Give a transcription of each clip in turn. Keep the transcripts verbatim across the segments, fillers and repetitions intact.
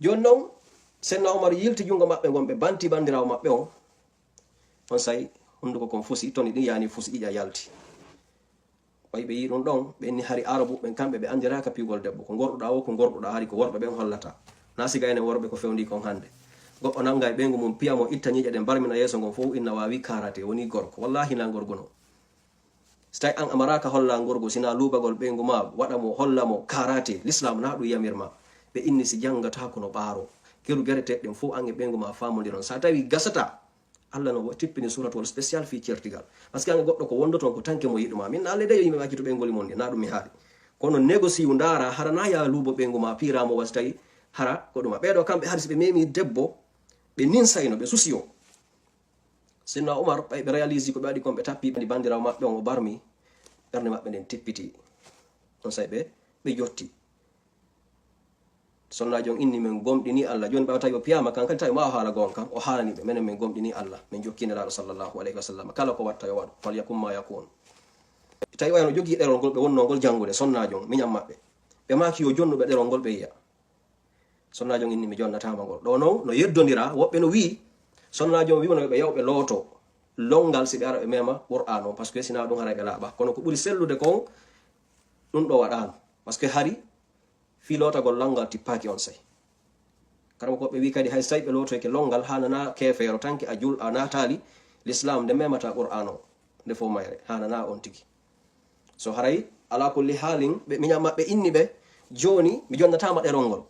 Jooni noon, Seydina Umar yilti junngo maɓɓe ngon, ɓe banti banndiraawo maɓɓe on. Onsay hunnduko kon fusi, toni ɗin yani fusi, ƴiƴa yalti. Ɓay ɓe yii ɗum ɗon, ɓe inni hari Arabu ɓen kamɓe ɓe anndiraaka piyugol debbo. Ko ngorɗuɗaa woo, ko ngorɗuɗaa, hari ko worɓe ɓen hollata. Na siga enen worɓe ko fewndi kon hannde. Goɗɗo nannga e ɓeyngu mum, piya mo, itta ñiiƴe ɗen, barmina yeeso ngon fow, inna waawi karate, woni gorko. Wallaahi na ngorguno. Si tawi an a maraaka holla ngorgu, sina luubagol ɓeyngu ma, waɗa mo, holla mo karate, Lislaam na ɗum yamir ma. Ɓe inni si janngata kono ɓaaro. Keru gere teɗɗen fow an e ɓeyngu ma faamondiron. Sa tawi gasata, Allah no tippini suratowol spécial fii certigal. Parce que an e goɗɗo ko wondoton ko tanke mo yiɗuma. Min na Allah de yo yimɓe ɓe accitu ɓeyngol mon ndi, na ɗum mi haali. Kono négocier yu ndaara, hara na ya luubo ɓeyngu ma, piira mo wasi tawi, hara ko ɗuma. Ɓeeɗo kamɓe hari si ɓe memi debbo, ɓe ninsayno, ɓe susiyo. Sinna Umar, ɓay ɓe réalise ko ɓe waɗi kon, ɓe tappi ɓe banndiraawo maɓɓe on, o barmi, ɓernde maɓɓe nden tippiti. Onsay ɓe, ɓe yotti. Sonnaajo on inni, "Men gomɗini Allah." Jooni ɓay o tawi o piyaama kan, kadi tawi ma o haala goonga kan, o haalani ɓe, "Menen men gomɗini Allah, men jokki Nelaaɗo sallallahu alayhi wa sallam. Kala ko watta yo waɗu, fal yakun ma yakun." Tawi o no jogii ɗerol ngol ɓe wonnoo ngol janngude, sonnaajo on, miñan maɓɓe. Ɓe maaki yo jonnu ɓe ɗerol ngol ɓe yiya. Sonnaajo on inni, "Mi jonnataama ngol." Ɗo non no yeddondira, woɓɓe no wi'i, sonnaajo on wi'uno ɓe yaw ɓe looto lonngal si ɓe ara ɓe mema Qur'aan on, parce que sina ɗum haray ɓe laaɓa. Kono ko ɓuri sellude kon, ɗum ɗo waɗaano. Parce que hari fii lootagol lonngal tippaaki onsay. Karamoko ɓe wi'i kadi hay si tawi ɓe lootoyke lonngal, haanana keefeero tanke a jul-, a naataali Lislaam nde memata Qur'aan on, nde fow mayre, haanana on tigi. So haray, alaa kulli haalin, ɓe, miñan maɓɓe inni ɓe, "Jooni, mi jonnataama ɗerol ngol."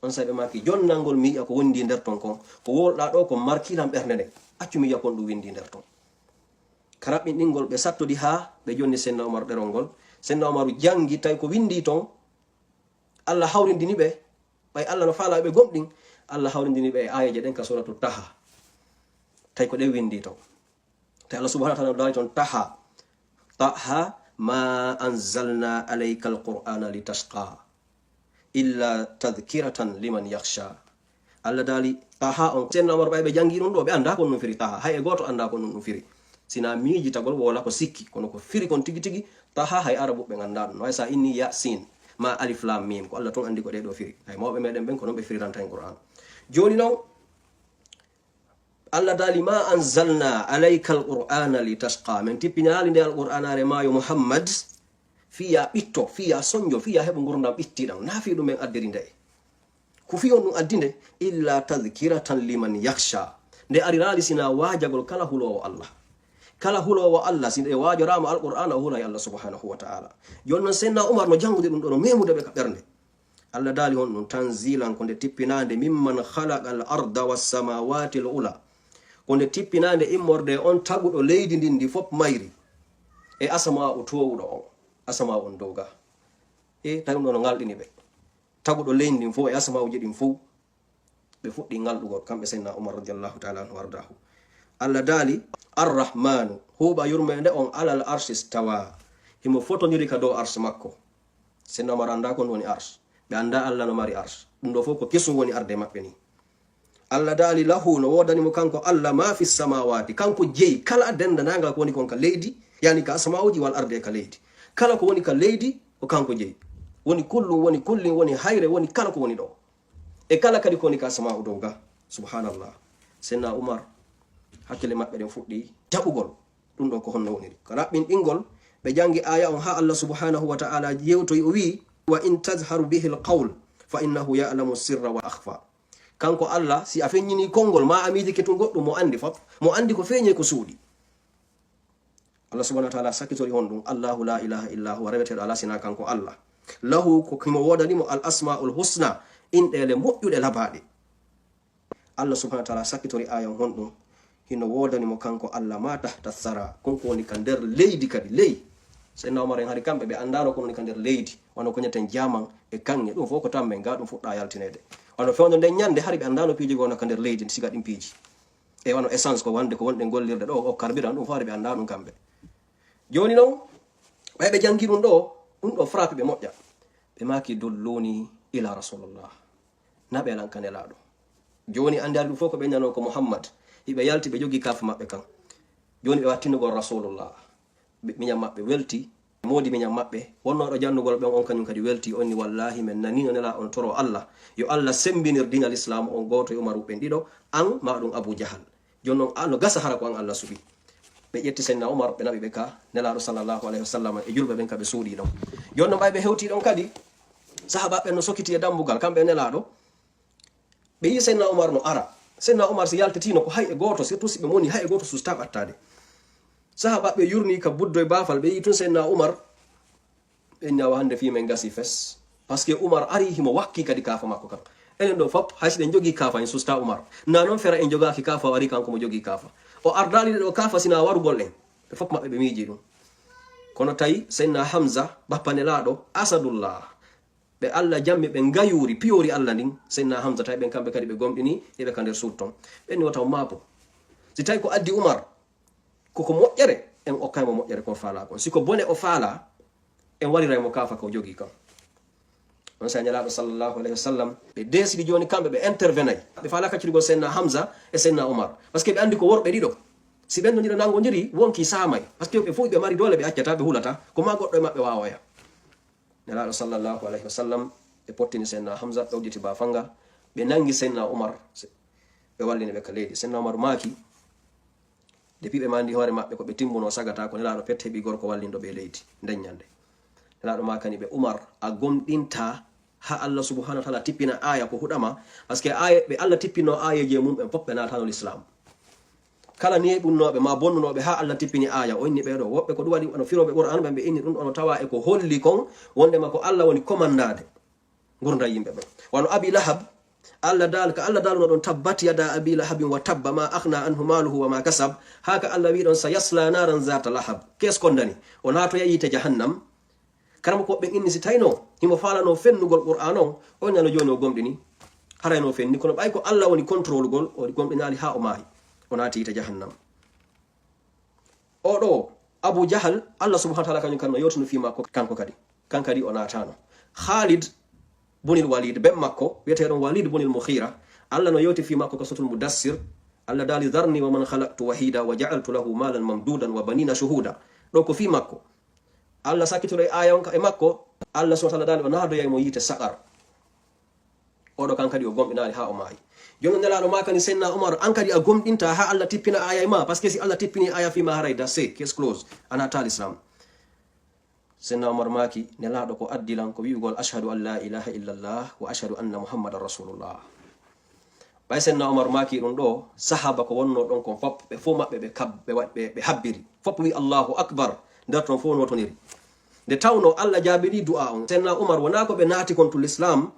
Onsay ɓe maaki, "Jonnangol mi yi'a ko wondi nder ton kon, ko wowluɗaa ɗo kon markilan ɓernde nden. Accu mi yi'a kon ɗum windi nder ton." Ka raɓɓinɗingol ɓe sattodi haa ɓe jonni Senna Umar ɗerol ngol. Senna Umaru janngi tawi ko windi ton, Allah hawrindini ɓe, ɓay Allah no faalaa ɓe gomɗin, Allah hawrindini ɓe e aayeeje ɗen ka suratu Taha. Tawi ko ɗen windi ton. Te Allah subhanahu wa ta'ala daali ton, "Taha, Taha, ma anzalna alayka alqur'ana litashqa, illa tadhkiratan liman yakhsha." Allah daali, "Taha on." Senna Umar ɓay ɓe janngi ɗum ɗo, ɓe anndaa ko ɗum firi Taha. Hay e gooto anndaa ko ɗum firi. Sina miijitagol wala ko sikki, kono ko firi kon tigi tigi, Taha hay Arabu ɓe anndaa ɗum. Hay sa inni Yasin, ma Alif Lam Mim, ko Allah tun anndi ko ɗee ɗo firi. Hay mawɓe meɗen ɓen ko non ɓe firiranta en Qur'an. Jooni non, Allah daali, "Ma anzalna alayka alqur'ana litashqa." Men tippinaali nde alqur'anaare ma yo Muhammad, fiya ɓitto, fiya sonjo, fiya heɓu ngurndan ɓittiɗan. Na fii ɗum men addiri nde. Ko fii on ɗum addi nde, "illa tadhkiratan liman yakhsha." Nde ariraali sina waajagol kala huloowo Allah. Kala huloowo Allah, si nde waajoraama alqur'ana, o hulay Allah subhanahu wa ta'ala. Jooni non, Senna Umar no janngude ɗum ɗo, no memude ɓe ka ɓernde. Allah daali honɗum? Tanzilan, ko nde tippinaande, mimman khalaqa al arda was samawati al ula. Ko nde tippinaande immorde e on taguɗo leydi ndin ndi fop mayri. E asama'u toowuɗo on, asama'u on dow ga. E tawi ɗum ɗo no ngalɗini ɓe. Taguɗo leydi ndin fow e asama'uji ɗin fow. Ɓe fuɗɗi ngalɗugol, kamɓe Seydina Umar radiyallahu ta'ala anhu wardahu. Allah daali, "Arrahmanu, huuɓa yurmeende on, alal arshi stawa." Himo fotondiri ka dow arsh makko. Seydina Umar anndaa ko ɗum woni arsh. Ɓe anndaa Allah no mari arsh. Ɗum ɗo fof ko kesum woni arde maɓɓe ni. Allah daali, "Lahu", no woodani mo kanko Allah, "ma fi samawati", kanko jeyi kala denndanangal ko woni kon ka leydi, yani ka asama'uji wal arde ka leydi. Kala ko woni ka leydi, ko kanko jeyi. Woni kullum, woni kullin, woni hayre, woni kala ko woni ɗo. E kala kadi ko woni ka asama'u dow ga. Subhanallah. Seydina Umar, hakkille maɓɓe ɗen fuɗɗi jaɓugol. Ɗum ɗon ko honno woniri? Ko raɓɓinɗingol, ɓe janngi aaya on haa Allah subhanahu wa ta'ala yewtoyi, o wi'i, "Wa in tajharu bihi alqawl, fa innahu ya'lamu sirra wa akhfa." Kanko Allah, si a feññini konngol ma, a miijike tun goɗɗum, mo anndi fop, mo anndi ko feeñi e ko suuɗi. Allah subhanahu wa ta'ala sakkitori honɗum, "Allahu la ilaha illa huwa", reweteeɗo alaa sina kanko Allah. "Lahu", ko himo woodani mo, "al asma'ul husna", inɗeele moƴƴuɗe labaaɗe. Allah subhanahu wa ta'ala sakkitori aaya on honɗum, hino woodani mo kanko Allah ma tahta thara, kon ko woni ka nder leydi kadi, ley. Seydina Umar en hari kamɓe ɓe anndaano ko woni ka nder leydi, wano ko ñeten jaman e kaŋŋe, ɗum fof ko tammen, ga ɗum fuɗɗa yaltineede. Wano fewndo nden ñande hari ɓe anndaano piiji ko wona ka nder leydi, siga ɗin piiji. E wano essence ko wonde ko wonɗen gollirde ɗo, o carburant, ɗum fof hari ɓe anndaa ɗum kamɓe. Jooni non, ɓay ɓe janngi ɗum ɗo, ɗum ɗo frappe ɓe moƴƴa. Ɓe maaki, "Dulluni ila Rasulullah." Naɓe lan ka Nelaaɗo. Jooni anndi hari ɗum fof ko ɓe nano ko Muhammad. Hiɓe yalti ɓe jogi kaafa maɓɓe kan. Jooni ɓe wattinugol Rasulullah. Ɓe, miñan maɓɓe welti, moodi miñan maɓɓe, wonnooɗo jannugol ɓen on, kañum kadi weltii, on ni, "Wallaahi, men nanii no Nelaaɗo on toroo Allah, yo Allah semmbinir diina Lislaamu on, gooto e Umaru ɓen ɗiɗo, an maa ɗum Abu Jahal." Jooni non, a no gasa hara ko an Allah suɓii. Ɓe ƴetti Seydina Umar, ɓe naɓi ɓe ka Nelaaɗo sallallahu alayhi wa sallam e julɓe ɓen ka ɓe suuɗii ɗon. Jooni non, ɓay ɓe hewtii ɗon kadi, sahaabaaɓe ɓen no sokiti e dambugal, kamɓe e Nelaaɗo. Ɓe yii Seydina Umar no ara. Seydina Umar, si yaltitiino, ko hay e gooto, surtout si ɓe moni, hay e gooto sustaa ɓattaade. Sahaabaaɓe yurnii ka buddo e baafal, ɓe yii tun Seydina Umar, ɓe inni, "Awa hannde fii men gasii fes." Parce que Umar arii himo wakkii kadi kaafa makko kan. Enen ɗoo fof, hay si ɗen jogii kaafa, en sustaa Umar. Naa non fera en jogaaki kaafa, o arii kanko mo jogii kaafa. O ardaali ɗoo kaafa sinaa warugol en. Ɓe fof maɓɓe ɓe miijii ɗum. Kono tawi Seydina Hamza, bappa Nelaaɗo, Asadullah, ɓe Allah jammi, ɓe ngayuuri piyoori Allah ndin, Seydina Hamza, tawi ɓen kamɓe kadi ɓe gomɗinii, eɓe ka nder suudu ton. Ɓen ni wata o maapo. Si tawi ko addi Umar, ko ko moƴƴere, en okkay mo moƴƴere ko faalaa kon. Si ko bone o faalaa, en wariray mo kaafa ko jogii kan. On sa Nelaaɗo sallallahu alayhi wa sallam, ɓe deesidi jooni kamɓe, ɓe intervenay. Ɓe faalaa kaccirgol Seydina Hamza e Seydina Umar. Parce que ɓe anndi ko worɓe ɗiɗo. Si ɓen no ɗiɗo nanngondiri, wonkii saamay. Parce que ɓe fof ɓe mari doole, ɓe accataa, ɓe hulataa. Ko maa goɗɗo e maɓɓe waawoya. Nelaaɗo sallallahu alayhi wa sallam, ɓe pottini Seydina Hamza, ɓe udditi baafal ngal, ɓe nanngi Seydina Umar, se-, ɓe wallini ɓe ka leydi. Seydina Umar maaki, depuis ɓe mandi hoore maɓɓe ko ɓe timmunoo sagata, ko Nelaaɗo pet heɓi gorko wallinɗo ɓe leydi nden ñande. Nelaaɗo maakani ɓe, "Umar, a gomɗintaa haa Allah subhanahu wa taala tippina aaya ko huɗama?" Parce que aaya, ɓe Allah tippinoo aayeeji e mum ɓen fof, ɓe naataano Lislaam. Kala neeɓunnooɓe maa bonnunooɓe haa Allah tippini aaya, o inni ɓee ɗoo. Woɓɓe ko ɗum waɗi, wano firooɓe Qur'aan ɓen, ɓe inni ɗum ɗoo no tawa e ko holli kon wondema ko Allah woni komandaade ngurndan yimɓe ɓen. Wano Abi Lahab, Allah daal-, ka Allah daalunoo ɗon, "Tabbat yada Abi Lahabin wa tabba, ma aghna anhu maluhu wa ma kasab." Haa ka Allah wi'i ɗon, "Sayasla naran zata lahab." Kees kondani, o naatoya yiite jahannam. Karamokooɓe ɓen inni si taynoo himo faalanoo fennugol Qur'aan on, on ñande jooni o gomɗini. Haray no fenni, kono ɓay ko Allah woni contrôlugol, o gomɗinaali haa o maayi. O naati yiite jahannam. Oo ɗoo, Abu Jahal, Allah subhanahu wa taala kañum kan no yewtino fii makko kanko kadi. Kan kadi o naataano. Khalid bunil Walid, ben makko, wi'etee ɗon Walid bunil Mughira, Allah no yewti fii makko ka Suratul Mudassir. Allah daali, "Dharni wa man khalaqtu wahida wa ja'altu lahu malan mamdudan wa banina shuhuda." Ɗoo ko fii makko. Allah sakkitoro e aaya on ka e makko, Allah subhanahu wa taala daali o naadoyay mo yiite saqar. Oo ɗoo kan kadi o gomɗinaali haa o maayi. Jooni Nelaaɗo maakani Seydina Umar, an kadi a gomɗintaa haa Allah tippina aaya e maa? Parce que si Allah tippini aaya fii maa, haray dase, case close. A naataali Lislaam. Seydina Umar maaki, Nelaaɗo ko addi lan ko wi'ugol, "Ashhadu an la ilaha illallah wa ashhadu anna Muhammadan rasulullah." Ɓay Seydina Umar maaki ɗum ɗoo, sahaaba ko wonnoo ɗon kon fof, ɓe fof maɓɓe ɓe kab-, ɓe wa-, ɓe, ɓe habbiri. Fof wi'i, "Allahu akbar." Nder ton fof nootoniri. Nde tawnoo Allah jaabinii du'aa on, Seydina Umar wonaa ko ɓe naati kon to Lislaam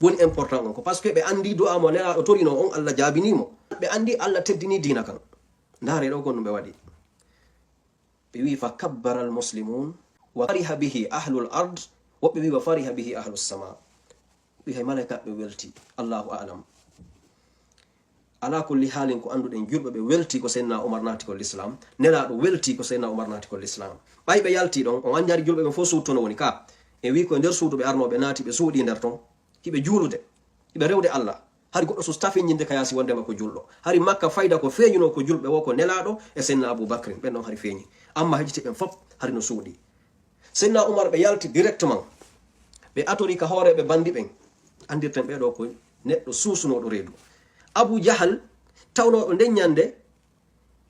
woni important on. Ko parce que ɓe anndi du'aa mo Nelaaɗo torinoo on, Allah jaabinii mo. Ɓe anndi Allah teddinii diina kan. Ndaaree ɗoo ko ɗum ɓe waɗi. Ɓe wi'i, "Fa kabbara al muslimun, wa fariha bihi ahlul ard." Woɓɓe wi'i, "Wa fariha bihi ahlus sama." Wi hay malaykaaɓe welti. Allahu a'lam. Ala kulli haalin, ko annduɗen, julɓe ɓe welti ko Seydina Umar naati ko Lislaam. Nelaaɗo welti ko Seydina Umar naati ko Lislaam. Ɓay ɓe yalti ɗon, on anndi hari julɓe ɓen fof suudu to no woni ka. E wi ko e nder suudu ɓe arnoo, ɓe naati, ɓe suuɗii nder ton. Hiɓe juulude, hiɓe rewde Allah. Hari goɗɗo susta feññinde ka yaasi wondema ko julɗo. Hari Makka fayda ko feeñunoo ko julɓe woo ko Nelaaɗo e Seydina Abu Bakrin. Ɓen ɗon hari feeñi. Amma hejjiti ɓen fof hari no suuɗii. Seydina Umar ɓe yalti directement. Ɓe atori ka hooreeɓe bandi ɓen. Anndirten ɓee ɗoo ko neɗɗo suusunooɗo reedu. Abu Jahal, tawnooɗo nden ñande,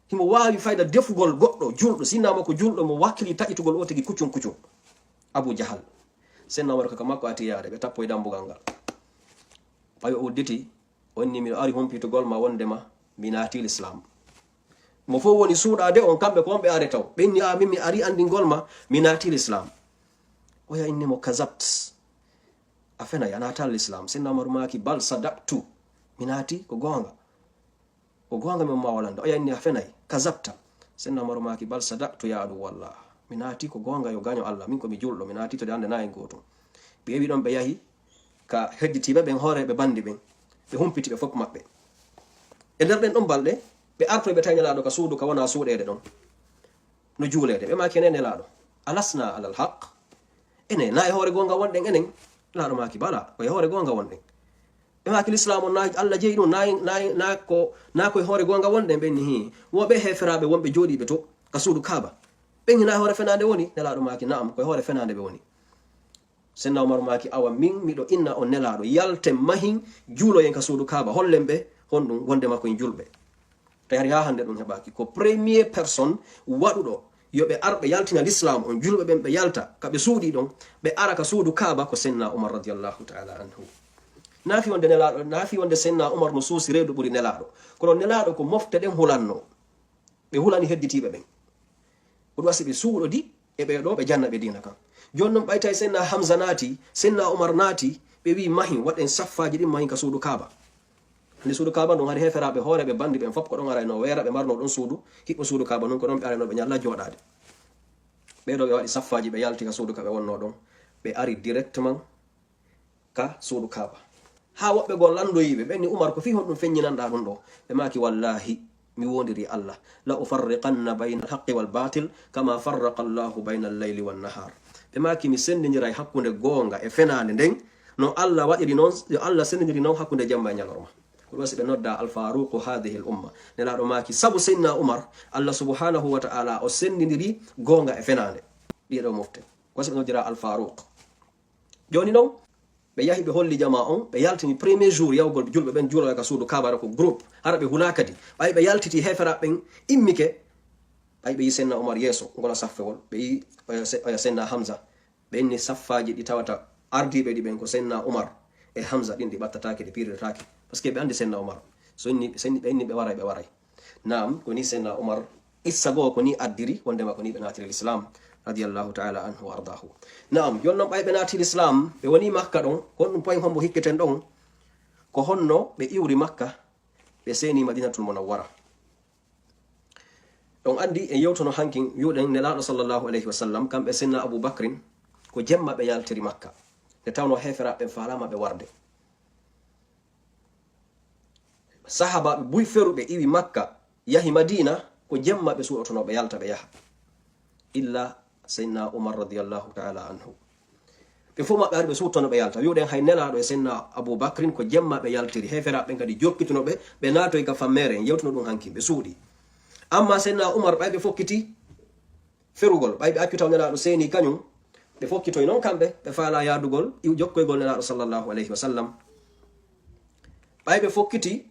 himo waawi fayda defugol goɗɗo julɗo, si innama ko julɗo mo wakkili taƴitugol o tigi kuccun kuccun. Abu Jahal. Seydina Umar ko ka makko ati yaade, ɓe tappoyi dambugal ngal. Ɓay o udditi, o inni, "Miɗo ari humpitugol ma wondema mi naati Lislaam." Mo fof woni suuɗaade on, kamɓe ko on ɓe are taw. Ɓe inni, "A, min mi ari anndingol ma mi naati Lislaam." Oya inni mo, "Kazabt. A fenay, a naata Lislaam." Seydina Umar maaki, "Bal sadaqtu. Mi naati, ko goonga. Ko goonga mi umma walanda." Oya inni, "A fenay, kazabta." Seydina Umar maaki, "Bal sadaqtu ya aduwallah. Mi naati ko goonga, yo gaño Allah. Min ko mi julɗo, mi naati to de hannde na en gootum." Ɓe ewi ɗon, ɓe yahi ka hedditiiɓe ɓen, hooreeɓe bandi ɓen. Ɓe humpiti ɓe fof maɓɓe. E nder ɗen ɗon balɗe, ɓe artoy ɓe tawi Nelaaɗo ka suudu ka wona suuɗeede ɗon. No juuleede. Ɓe maaki, "Enen Nelaaɗo, alasna alal haq? Enen, na e hoore goonga wonɗen enen?" Nelaaɗo maaki, "Bala, ko e hoore goonga wonɗen." Ɓe maaki, "Lislaam on, na Allah jeyi ɗum, na, na, na ko, na ko e hoore goonga wonɗen?" Ɓe inni, "Hii, wo ɓe heeferaaɓe wonɓe jooɗiiɓe to, ka suudu Kaaba. Ɓen hina hoore fenaande woni? Nelaaɗo maaki, "Na'am, ko e hoore fenaande ɓe woni." Senna Umar maaki, "Awa min miɗo inna on Nelaaɗo, yalten mahin, juuloyen ka suudu Kaaba, hollen ɓe honɗum wonde makko en julɓe." Tawi hari haa hannde ɗum heɓaaki. Ko premier personne waɗuɗo yo ɓe ar ɓe yaltina l'islam on, julɓe ɓen ɓe yalta ka ɓe suuɗi ɗon, ɓe ara ka suudu Kaaba, ko Senna Umar radiyallahu ta'ala anhu. Naa fi wonde Nelaaɗo, naa fi wonde Senna Umar no suusi reedu ɓuri Nelaaɗo. Kono Nelaaɗo ko mofte ɗen hulanno. Ɓe hulani hedditiiɓe ɓen. Ko ɗum wasi ɓe suuɗodi e ɓee ɗoo, ɓe janna ɓe diina kan. Jooni non, ɓay tawi Senna Hamza naati, Senna Umar naati, ɓe wi'i, "Mahin, waɗen saffaaji ɗin mahin ka suudu Kaaba." Hannde suudu Kaaba ndun, hari heeferaaɓe hooreeɓe bandi ɓen fof ko ɗon arayno weera, ɓe marno ɗon suudu, hiɓɓo suudu Kaaba ndun, ko ɗon ɓe arayno ɓe ñalla jooɗaade. Ɓee ɗoo ɓe waɗi saffaaji, ɓe yalti ka suudu ka ɓe wonno ɗon, ɓe ari directement ka suudu Kaaba. Haa woɓɓe goo lanndoyii ɓe, ɓe inni, "Umar, ko fii honɗum feññinanɗaa ɗum ɗoo?" Ɓe maaki, "Wallaahi, mi woondiri Allah, la ufarriqanna bayna al-haqqi wal baatil kama farraqa Allahu bayna al-layli wan nahaar." Ɓe maaki, "Mi senndindiray hakkunde goonga e fenaande nden, no Allah waɗiri non, yo Allah senndindiri non hakkunde jemma e ñalorma." Ko ɗum wasi ɓe noddaa Al-Faruqu haadihi al-umma. Nelaaɗo maaki, sabu Seydina Umar, Allah subhanahu wa ta'ala o senndindiri goonga e fenaande. Ɗiye ɗoo mofte. Ko wasi ɓe noddiraa Al-Faruq. Jooni non, ɓe yahi, ɓe holli jamaa on, ɓe yaltini premier jour yahugol julɓe ɓen juuloya ka suudu Kaaba ko groupe. Hara ɓe hulaa kadi. Ɓay ɓe yaltiti, heeferaaɓe ɓen immike, ɓay ɓe yi Senna Umar yeeso, ngol saffewol, ɓe yi, oya Se-, oya Senna Hamza. Ɓe inni saffaaji ɗi tawata ardiiɓe ɗi ɓen ko Senna Umar e Hamza, ɗin ɗi ɓattataake, ɗi piirirtaake. Parce que ɓe anndi Senna Umar. So inni, so inni, ɓe inni ɓe waray, ɓe waray. Naam, ko ni Senna Umar, issa goo ko ni addiri, wondema ko ni ɓe naatiri l'islam, radiyallahu ta'ala anhu wa ardahu. Naam, jooni non ɓay ɓe naati l'islam, ɓe woni Makka ɗon, ko honɗum point hombo hikketen ɗon? Ko honno ɓe iwri Makka, ɓe seeni Madinatul Munawwara. Ɗon anndi en yewtono hankin, wi'uɗen Nelaaɗo sallallahu alayhi wa sallam, kamɓe Senna Abu Bakrin, ko jemma ɓe yaltiri Makka. Nde tawno heeferaaɓe ɓen faalaama ɓe warde. Sahaabaaɓe buy feruɓe iwi Makka, yahi Madiina, ko jemma ɓe suuɗotono ɓe yalta ɓe yaha. Illa Seydina Umar radiyallahu ta'ala anhu. Ɓe fof maɓɓe ari ɓe suuɗotono ɓe yalta. Wi'uɗen hay Nelaaɗo e Seydina Abu Bakrin ko jemma ɓe yaltiri. Heeferaaɓe ɓen kadi jokkituno ɓe, ɓe naatoy ka fammeere, en yewtuno ɗum hanki, ɓe suuɗi. Amma Seydina Umar ɓay ɓe fokkiti ferugol, ɓay ɓe accu taw Nelaaɗo seeni kañum, ɓe fokkitoy non kamɓe, ɓe faalaa yaadugol, iw jokkoygol Nelaaɗo sallallahu alayhi wa sallam. Ɓay ɓe fokkiti,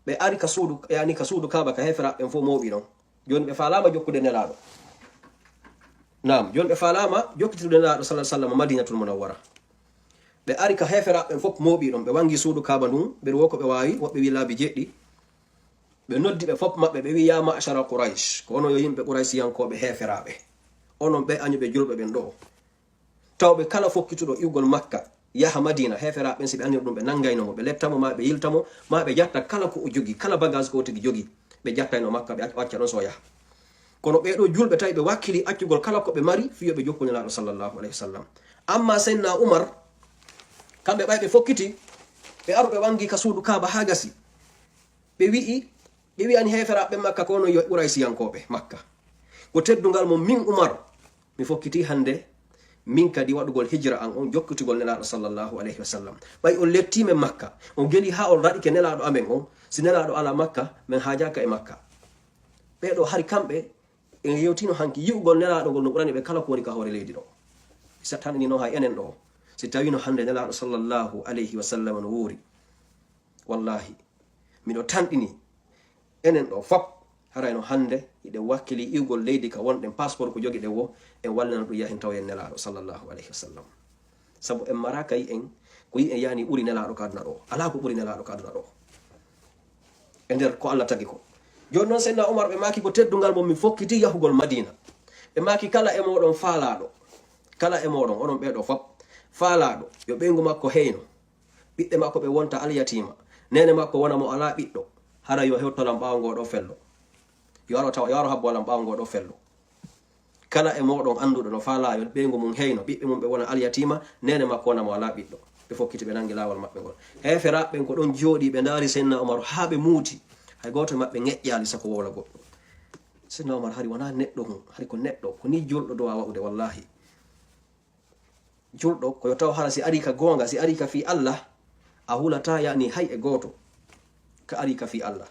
ɓe ari ka suudu, yani ka suudu Kaaba ka heeferaaɓe ɓen fof mooɓi ɗon. Jooni ɓe faalaama jokkude Nelaaɗo. Naam, jooni ɓe faalaama jokkitude Nelaaɗo sallallahu alayhi wa sallam Madinatul Munawwara. Ɓe ari ka heeferaaɓe ɓen fof mooɓi ɗon, ɓe wangi suudu Kaaba ndun, ɓe ɗo ko ɓe waawi, woɓɓe wi laabi jeɗɗi. Ɓe noddi ɓe fof maɓɓe, ɓe wi, "Ya ma'shara Quraysh, ko onon yo yimɓe Quraysiyankooɓe heeferaaɓe. Onon ɓe añuɓe julɓe ɓen ɗoo." Tawɓe kala fokkituɗo iwgol Makka, yaha Madiina, heeferaaɓe ɓen, si ɓe anndir ɗum, ɓe nanngayno mo, ɓe letta mo, maa ɓe yilta mo, maa ɓe jatta kala ko o jogii, kala bagage ko o tigi jogii, ɓe jattayno Makka, ɓe ac-, acca ɗon so o yaha. Kono ɓee ɗoo julɓe tawi ɓe wakkili accugol kala ko ɓe mari, fii yo ɓe jokku Nelaaɗo sallallahu alayhi wa sallam. Amma Seydina Umar, kamɓe ɓay ɓe fokkiti, ɓe aru ɓe wangi ka suudu Kaaba haa gasi. Ɓe wi'i, ɓe wi'ani heeferaaɓe Makka ko onon yo Quraysiyankooɓe Makka. Ko teddungal mon min Umar, mi fokkiti hannde min kadi waɗugol hijra an on, jokkitugol Nelaaɗo sallallahu alayhi wa sallam. Ɓay on lettii men Makka, on geli haa on raɗike Nelaaɗo amen on, si Nelaaɗo alaa Makka, men haajaaka e Makka. Ɓee ɗoo hari kamɓe, en yewtino hanki yi'ugol Nelaaɗo ngol no ɓurani ɓe kala ko woni ka hoore leydi ɗoo. Mi sattanini noon hay enen ɗoo, si tawino hannde Nelaaɗo sallallahu alayhi wa sallam no wuuri. Wallahi, miɗo tanɗini enen ɗoo fop, harayno hannde hiɗen wakkili iwgol leydi ka wonɗen, passeport ko jogiɗen wo, en wallana ɗum yahen tawoyen Nelaaɗo sallallahu alayhi wa sallam. Sabu en maraaka yi'en, ko yi'en yani ɓuri Nelaaɗo ka aduna ɗoo. Alaa ko ɓuri Nelaaɗo ka aduna ɗoo. E nder ko Allah tagi ko. Jooni noon, Seydina Umar, ɓe maaki ko teddungal mon mi fokkiti yahugol Madiina. Ɓe maaki kala e mooɗon faalaaɗo, kala e mooɗon, onon ɓee ɗoo fop, faalaaɗo, yo ɓeyngu makko heyno. Ɓiɓɓe makko ɓe wonta alyatiima. Neene makko wona mo alaa ɓiɗɗo. Hara yo hewto lan ɓaawo ngoo ɗoo fello. Yo aro tawa, yo aro habbo lan ɓaawo ngoo ɗoo fello. Kala e mooɗon annduɗo no faalaa yo ɓeyngu mum heyno, ɓiɓɓe mum ɓe wona alyatiima, neene makko wona mo alaa ɓiɗɗo. Ɓe fokkiti ɓe nanngi laawol maɓɓe ngol. Heeferaaɓe ɓen ko ɗon jooɗii, ɓe ndaari Seydina Umar haa ɓe muuti. Hay gooto e maɓɓe ŋeƴƴaali sako wowla goɗɗo. Seydina Umar hari wonaa neɗɗo mum, hari ko neɗɗo, ko nii julɗo duwaa waɗude wallaahi. Julɗo ko yo taw hara si arii ka goonga, si arii ka fii Allah, a hulataa yani hay e gooto. Ka arii ka fii Allah.